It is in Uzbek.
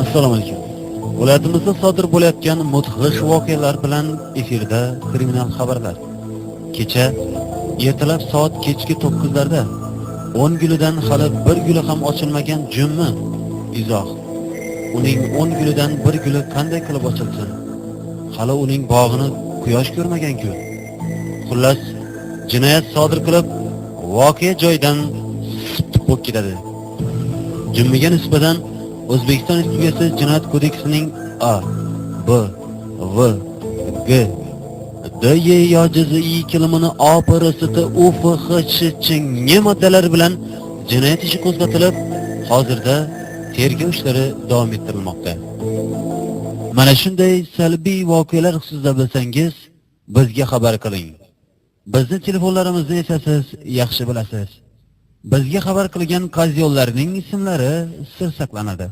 Assalomu alaykum. Viloyatimizda sodir bo'layotgan mudhish voqealar bilan efirda kriminal xabarlar. Kecha ertalab soat kechki 9 larda 10 gulidan hali bir guli ham ochilmagan jummi? Izoh. Uning 10 gulidan bir guli qanday qilib ochilsin? Hali uning bog'ini quyosh ko'rmagan-ku. Xullas, jinoyat sodir qilib, voqea joyidan siptib bo'lib ketadi. Jummiga nisbatan O'zbekiston Respublikasi Jinoyat kodeksining A, B, V, G, D, E, Y, J, Z, I kelimini O, P, R, S, T, U, F, X, Sh, Ch, Ng moddalari bilan jinoyat ishi qo'zg'atilib, hozirda tergov ishlari davom ettirilmoqda. Mana shunday salbiy voqealar xususida bilsangiz, bizga xabar qiling. Bizni telefonlarimizni esa siz yaxshi bilasiz. Bizga xabar qilgan qazyonlarning ismlari sir saqlanadi.